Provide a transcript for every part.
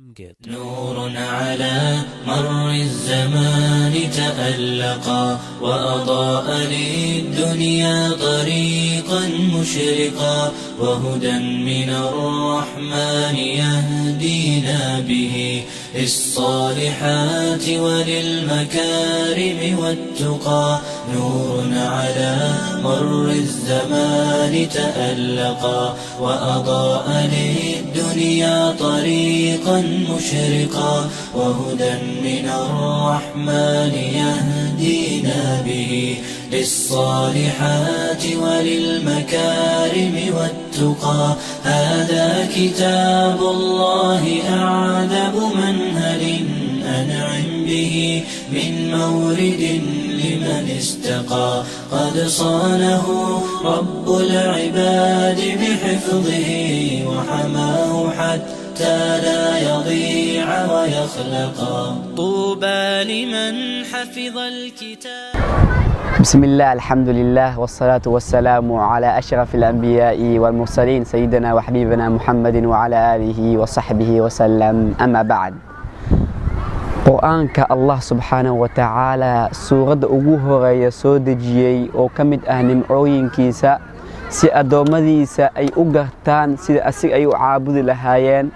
المقيط. نور على مر الزمان تألقا، وأضاء للدنيا طريقا مشرقا، وهدى من الرحمن يهدينا به للصالحات وللمكارم والتقى. نور على مر الزمان تألقا، وأضاء للدنيا طريقا مشرقا، وهدى من الرحمن يهدينا به للصالحات وللمكارم والتقى. هذا كتاب الله أعذب منهل، أنعم به من مورد لمن استقى. قد صانه رب العباد بحفظه، وحماه حتى لا يضيع ويخلقا. طوبى لمن حفظ الكتاب. بسم الله، الحمد لله، والصلاة والسلام على أشرف الأنبياء والمرسلين، سيدنا وحبيبنا محمد وعلى آله وصحبه وسلم. أما بعد، qur-aanka Allah subxaanahu wa tacaala suuradda ugu horeeya soo dejiyey oo ka mid ah nimcooyinkiisa si addoommadiisa ay u gartaan sida asiga ay u caabudi lahaayeen,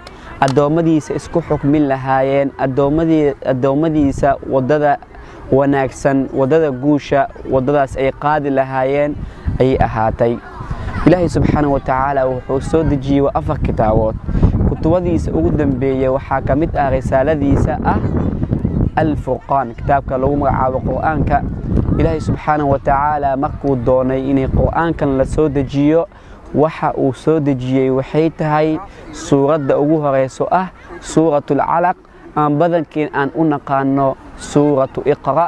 addoommadiisa isku xukmin lahaayeen, addoommadiisa waddada wanaagsan, waddada guusha, waddadaas ay qaadi lahaayeen ayay ahaatay. Ilaahay subxaanahu wa tacaala wuxuu soo dejiyey waa 4 kitaabood. Kutubadiisa ugu dambeeyey waxaa ka mid ah risaaladiisa ah Alfurqaan, kitaabka lagu magacaabo Qur'aanka. Ilaahay subxaanahu wa tacaala markuu doonay inay Qur'aankan la soo dejiyo, waxa uu soo dejiyey waxay tahay suuradda ugu horeyso ah Suuratul Calaq, aan badankeen aan u naqaano Suuratu Iqra.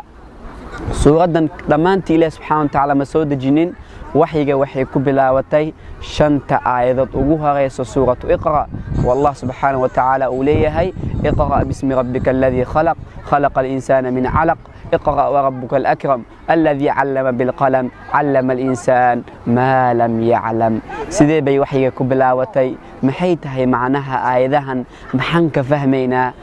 Suuraddan dhammaantii Ilaahay subxaanahu wa tacaala ma soo dejinin. Waxyiga waxay ku bilaabatay 5 aayadood ugu horeyso Suuratu Iqra. Wallah subxaanahu wa tacaala uu leeyahay: iqra bismi rabbika alladii khalaq, khalaqa alinsaana min calaq, iqra warabuka alakram alladii callama bilqalam, callama alinsaan maa lam yaclam. Sidee bay waxyiga ku bilaabatay? Maxay tahay macnaha aayadahan? Maxaan ka fahmaynaa?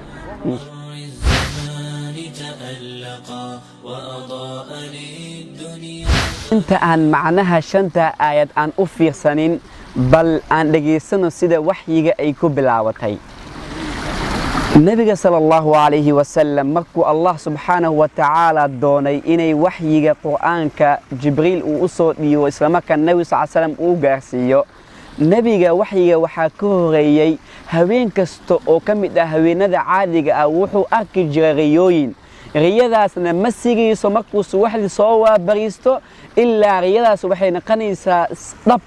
Inta aan macnaha 5 aayad aan u fiirsanin, bal aan dhegaysano sida waxyiga ay ku bilaabatay. Nabiga sala allahu calayhi wasalam markuu Allah subxaanahu wa tacaala doonay inay waxyiga Qur'aanka Jibriil uu u soo dhiibo, islamarkaan Nabi sal ly slam uu gaarsiiyo, nebiga waxyiga waxaa ka horeeyey haween kasta oo ka mid ah haweenada caadiga ah wuxuu arki jiray riyooyin. Riyadaasna ma sigayso markuu subaxdii soo waabariisto, ilaa riyadaas waxay noqonaysaa dhab.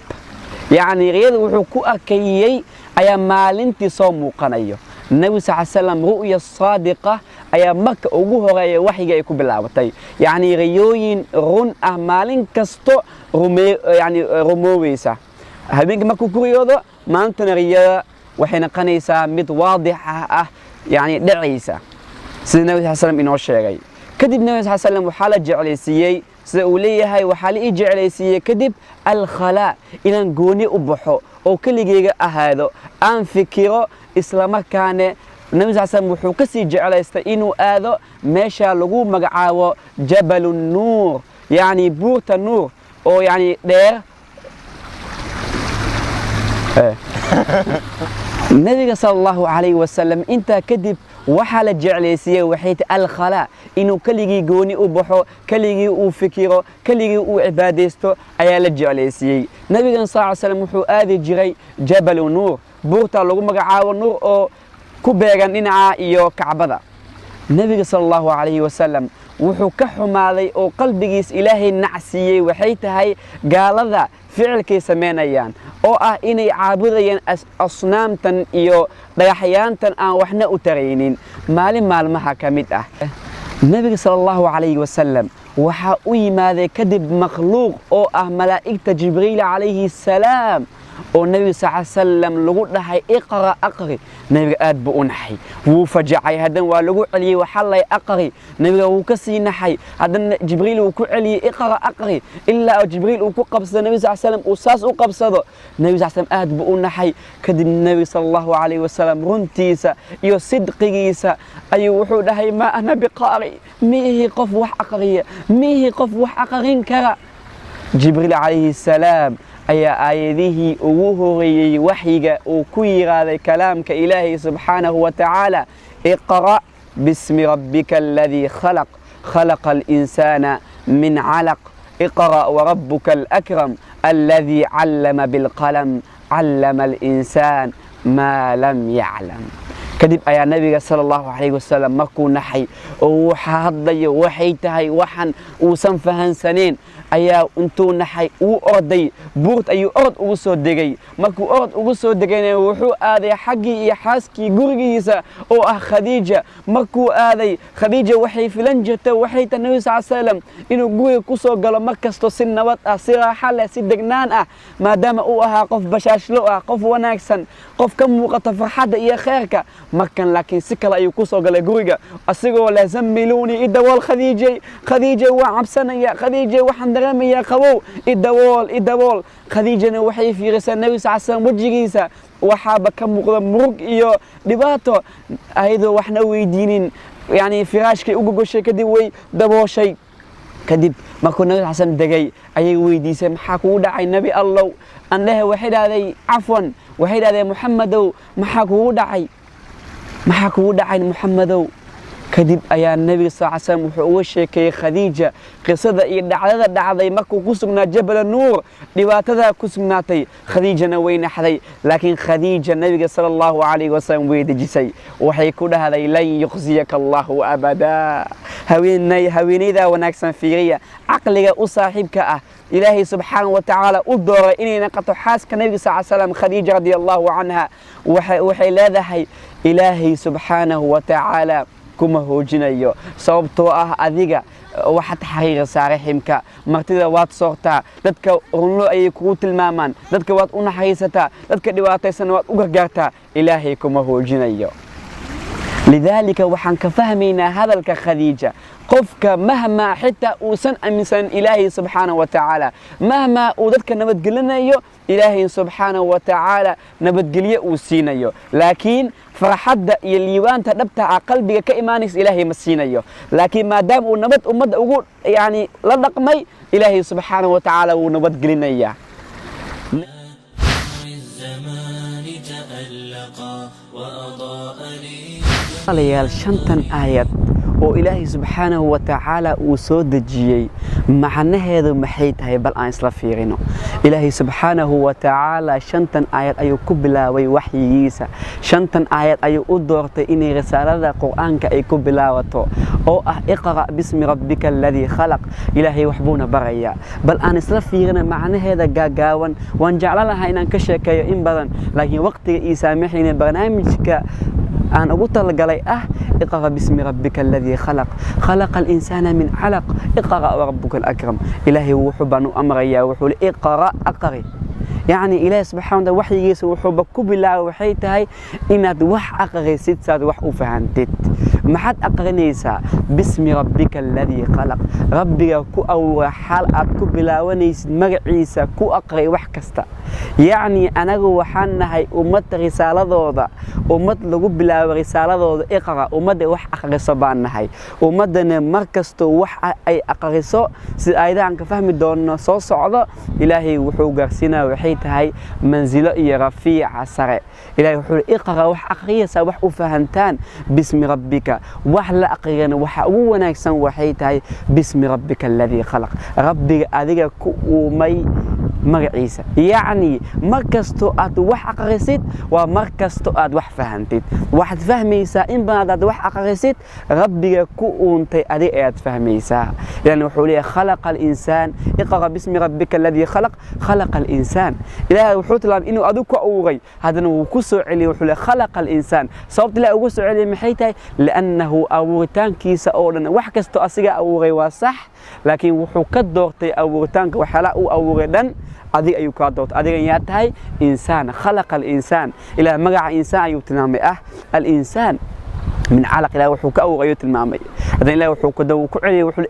Yacni riyada wuxuu ku arkayey ayaa maalintii soo muuqanayo. Nabi sal slam ru'ya saadiqa ayaa marka ugu horeeya waxyiga ay ku bilaabatay. Yacni riyooyin run ah maalin kasto yani rumoobeysa. Habeenkii markuu ku riyoodo, maantana riyada waxay noqonaysaa mid waadix ah, yani dhacaysa, sida Nabi sal slam inoo sheegay. Kadib Nabi sal slam waxaa la jeclaysiiyey, sida uu leeyahay, waxaa la ii jeclaysiiyey kadib alkhalaa, inaan gooni u baxo oo keligeyga ahaado, aan fikiro. Islamarkaane Nabi sal slam wuxuu ka sii jeclaystay inuu aado meesha lagu magacaabo Jabalu Nuur, yacni buurta Nuur oo yacni dheer. Nabiga sala allahu calayhi wasalam intaa kadib waxaa la jeclaysiiyey waxay tahay alkhalaa, inuu keligii gooni u baxo, keligii uu fikiro, keligii uu cibaadaysto ayaa la jeclaysiiyey. Nabigan sal ly slam wuxuu aadi jiray Jabalu Nuur, buurta lagu magacaabo Nuur oo ku beegan dhinaca iyo Kacbada. Nabiga sala allahu calayhi wasalam wuxuu ka xumaaday oo qalbigiis Ilaahay nacsiiyey waxay tahay gaalada ficilkay samaynayaan oo ah inay caabudayaan asnaamtan iyo dhagaxyaantan aan waxna u taraynin. Maalin maalmaha ka mid ah Nabiga sala allahu calayhi wasalam waxaa u yimaaday kadib makhluuq oo ah malaa'igta Jibriil calayhi salaam Oo Nabiga sal salam lagu dhahay iqra, aqri, nabiga aad buu u naxay, wuu fajacay. Haddana waa lagu celiyey, waxaa lay aqri, nabiga wuu ka sii naxay. Haddana Jibriil wuu ku celiyey iqra, aqri, ilaa Jibriil uu ku qabsado nabiga sal salam, uu saas u qabsado. Nabiga sal salam aad buu u naxay. Kadib nabiga sal Allahu calayhi wasalam runtiisa iyo sidqigiisa ayuu wuxuu dhahay: maa ana biqaari, miihi qof wax aqriya, miihi qof wax aqrin kara. Jibriil calayhi salaam ayaa aayadihii ugu horeeyey waxyiga uu ku yiraaday kalaamka Ilaahay subxaanahu wa tacaala: iqra' bismi rabbika aladii khalaq, khalaqa alinsaana min calaq, iqra' warabuka alakram aladii callama bilqalam, callama alinsaan maa lam yaclam. Kadib ayaa nabiga sala Allahu calayhi wasalam markuu naxay oo waxa hadlayo waxay tahay waxan uusan fahansaneen, ayaa intuu naxay uu orday, buurt ayuu orod ugu soo degay. Markuu orod ugu soo degayna, wuxuu aaday xaggii iyo xaaskii gurigiisa oo ah Khadiija. Markuu aaday Khadiija, waxay filan jirta waxay tahay nabiga sal salam inuu guriga ku soo galo mar kasto si nabad ah, si raaxa leh, si degnaan ah, maadaama uu ahaa qof bashaashlo ah, qof wanaagsan, qof ka muuqata farxadda iyo kheerka. Markan laakiin si kale ayuu ku soo galay guriga, asigoo leh: zammiluuni, idawool Khadiijay, Khadiijay, waa cabsanaya Khadiijay, waxaan dareemayaa qabow, idawool, idawool. Khadiijana waxay fiirisaa nabiga sal slam, wejigiisa waxaaba ka muuqda murug iyo dhibaato. Ayadoo waxna weydiinin, yani firaashkay u gogoshay, kadib way dabooshay. Kadib markuu nabi xasan degay ayay weydiisay: maxaa kugu dhacay, Nabi Allow? Andhehe, waxay dhahday, cafwan, waxay dhahdeen: Muxamedow, maxaa kugu dhacay? Maxaa kugu dhacay, Muxamedow? Kadib ayaa nabiga sal ly slam wuxuu uga sheekeeyey Khadiija qisada iyo dhacdada dhacday markuu ku sugnaa Jabala Nuur, dhibaatada ku sugnaatay. Khadiijana way naxday, laakiin Khadiija nabiga sala Allahu calayhi wasalam way dejisay. Waxay ku dhahday: lan yukhziyaka Allahu abadaa. Haweenay, haweenaydaa wanaagsan fiiriya, caqliga u saaxiibka ah, Ilaahay subxaanahu wa tacaala u dooray inay naqato xaaska nabiga sal slam, Khadiija radia Allahu canha, waxay leedahay: Ilaahay subxaanahu wa tacaala kuma hoojinayo, sababtoo ah adiga waxaad xariirisaa raximka, martida waad soortaa, dadka runlo ayay kugu tilmaamaan, dadka waad u naxariisataa, dadka dhibaataysan waad u gargaartaa, Ilaahay kuma hoojinayo. Lidaalika waxaan ka fahmaynaa hadalka Khadiija, qofka mahmaa xitaa uusan aaminsanin Ilaahay subxaanahu wa tacaala, mahmaa uu dadka nabadgelinayo, Ilaahay subxaanahu wa tacaala nabadgelyo uu siinayo, laakiin farxadda iyo liibaanta dhabta ah qalbiga ka imaanaysa Ilaahay ma siinayo. Laakiin maadaama uu nabad ummadda ugu yani la dhaqmay, Ilaahay subxaanahu wa tacaala wuu nabadgelinayaa. الزمان تألقا وأضاء لي Walaalayaal, shantan aayad oo Ilaahay subxaanahu wa tacaala uu soo dejiyey macnaheedu maxay tahay? Bal aan isla fiirino. Ilaahay subxaanahu wa tacaala shantan aayad ayuu ku bilaabay waxyigiisa. Shantan aayad ayuu u doortay inay risaalada Qur'aanka ay ku bilaabato, oo ah iqra' bismi rabbika aladii khalaq. Ilaahay waxbuuna barayaa. Bal aan isla fiirina macnaheeda gaagaaban. Waan jeclan lahaa inaan ka sheekeeyo in badan, laakiin waqtiga ii saamaxayna barnaamijka aan ugu talagalay ah iqra' bismi rabbika aladii khalaq, khalaqa alinsaana min calaq, iqra' warabuka alakram. Ilaahay wuxuu baan u amrayaa, wuxuu li iqra', aqri. Yacni Ilaahi subxana wataala waxyigiisa wuxuuba ku bilaabay waxay tahay inaad wax aqrisid saad wax u fahantid. Maxaad aqrinaysaa? Bismi rabbika aladii khalaq, rabbiga ku abuuray xaal aad ku bilaabanaysid magaciisa ku aqri wax kasta. Yacni anagu waxaan nahay ummad risaaladooda, ummad lagu bilaabo risaaladooda iqra, ummadda wax aqriso baan nahay. Ummaddana mar kastoo wax ay aqriso, sida aayadahan ka fahmi doonno soo socdo, Ilaahay wuxuu gaarsiinaya waxay tahay mansilo iyo rafiica sare. Ilahay wuxuu iqra, wax aqriyaysaa wax u fahantaan. Bismi rabbika, wax la aqriyana waxa ugu wanaagsan waxay tahay bismi rabbika aladii khalaq, rabbiga adiga ku uumay magaciisa. Yacni mar kastoo aad wax aqrisid waa mar kasto aad wax fahantid. Waxaad fahmaysaa in badan aad wax aqrisid, rabbiga ku uuntay adiga ayaad fahmaysaa. Yani wuxuu leeyahay khalaqa alinsaan, iqra bismi rabbika aladii khalaq, khalaqa alinsaan. Ilaahay wuxuu tilmaamay inuu adigu ku abuuray, haddana wuu ku soo celiyey, wuxuu leeyahay khalaqa alinsaan. Sababta Ilaahay ugu soo celiyey maxay tahay? Liannahu abuuritaankiisa oo dhan wax kastoo asiga abuuray waa sax. Laakiin wuxuu ka doortay abuuritaanka waxyaalaha uu abuuray dhan adiga ayuu kaa doortay. Adigan yaa tahay? Insaan. Khalaqa alinsaan, ilaah magaca insaan ayuu tilmaamay ah alinsaan min calaq. Ilaah wuxuu ka abuuray ayuu tilmaamay. Haddana ilaah wuxuu ku daw ku celiyay, wuxuu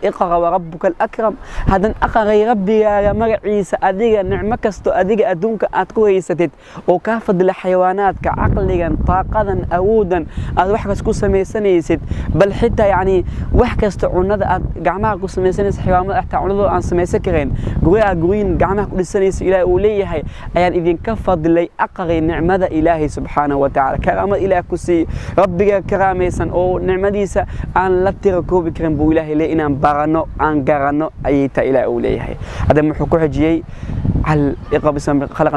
iqra warabbuka alakram. Haddana aqray rabbigaaga magaciisa. Adiga nicmo kasto adiga adduunka aad ku haysatid oo kaa fadila xayawaanaadka, caqligan, taaqadan, awoodan aad wax kasta ku samaysanaysid, bal xitaa yacni wax kasta cunada aad gacmaha ku samaysanaysid, xayawaanada xitaa cunadooda aan samaysan karin, guryaha guryin gacmaha ku dhisanaysa, ilaahay uu leeyahay ayaan idinka fadlay. Aqri nicmada ilaahay subxaanahu wa tacaala, karaamada ilaah ku siiyey, rabbiga karaamaysan oo nicmadiisa aan la tira koobi karin buu ilaahay leeyahay inaan barano, aan garanno ayay taa ilaah uu leeyahay. Haddana muxuu ku xijiyey? اقرأ باسم خلق،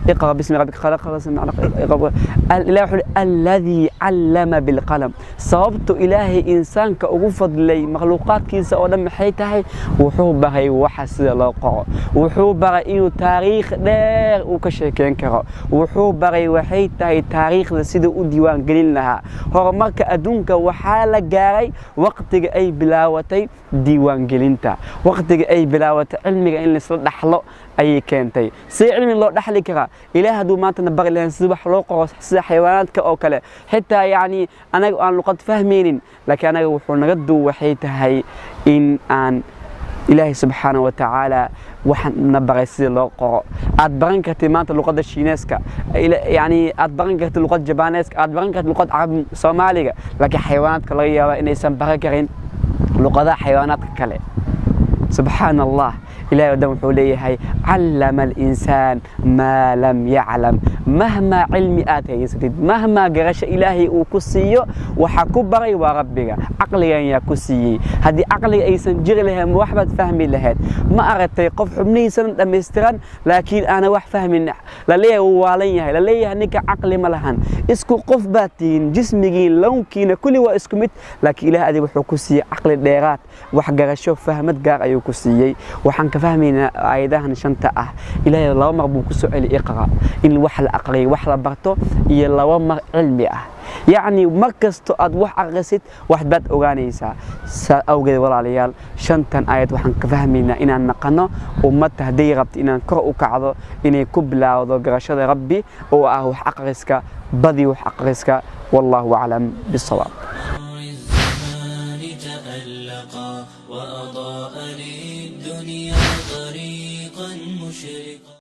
اقرأ باسم ربك خلق، اله الذي علم بالقلم. Sababtu ilaahay insaanka ugu fadlay makhluuqaadkiisa oo dhan maxay tahay? Wuxuu baray waxa sida loo qoro, wuxuu baray inuu taariikh dheer uu ka sheekeyn karo, wuxuu baray waxay tahay taariikhda sida u diiwaan gelin lahaa. Horumarka adduunka waxaa la gaaray waqtiga ay bilaawatay diiwaangelinta, waqtiga ay bilaawatay cilmiga in laisla dhaxlo ayay keentay. See cilmi loo dhaxli karaa? Ilaah hadduu maantana bari lahayn sida wax loo qoro sida xayawaanaadka oo kale, xitaa yacni anaga aan luqad fahmaynin, laakiin anaga wuxuu naga duu waxay tahay in aan ilaahay subxaana wa tacaala waxaan na baray sida loo qoro. Aad baran kartid maanta luqadda Shiineeska, yani aad baran kartid luqad Jabaaneeska, aad baran kartid luqad Carabi, Soomaaliga, laakiin xayawaanaadka laga yaabaa inaysan baran karin luqadaha xayawaanaadka kale. Subxaana Allah, ilahay o dhan wuxuu leeyahay callama alinsaan maa lam yaclam. Mahmaa cilmi aad haysatid, mahmaa garasho ilaahay uu ku siiyo, waxa ku baray waa rabbiga. Caqligan yaa ku siiyey? Haddii caqliga aysan jiri lahayn, wax baad fahmi lahayd? Ma aragtay qof xubnihiisana dhammaystiran laakiin aana wax fahmin, laleeyahay wuu waalan yahay, laleeyahay ninka caqli ma lahan? Isku qof baad tihiin, jismigiin, lownkiina kulli waa isku mid, laakiin ilaah adiga wuxuu ku siiyey caqli dheeraad, wax garasho, fahmad gaar ayuu ku siiyey. Waxaan ka fahmaynaa aayadahan shanta ah, ilaahay laba mar buu ku soo celiyay iqra, in wax la aqriyo, wax la barto, iyo laba mar cilmi ah. Yacni mar kasto aad wax aqrisid wax baad ogaanaysaa. Saa awgeed walaalayaal, shantan aayad waxaan ka fahmaynaa inaan naqano ummadda hadday rabto inaan kor u kacdo inay ku bilaawdo garashada rabbi oo ah wax aqriska, badi wax aqriska. Wallahu aclam bisawaab. الزمان تألقا وأضاء للدنيا طريقا مشرقا.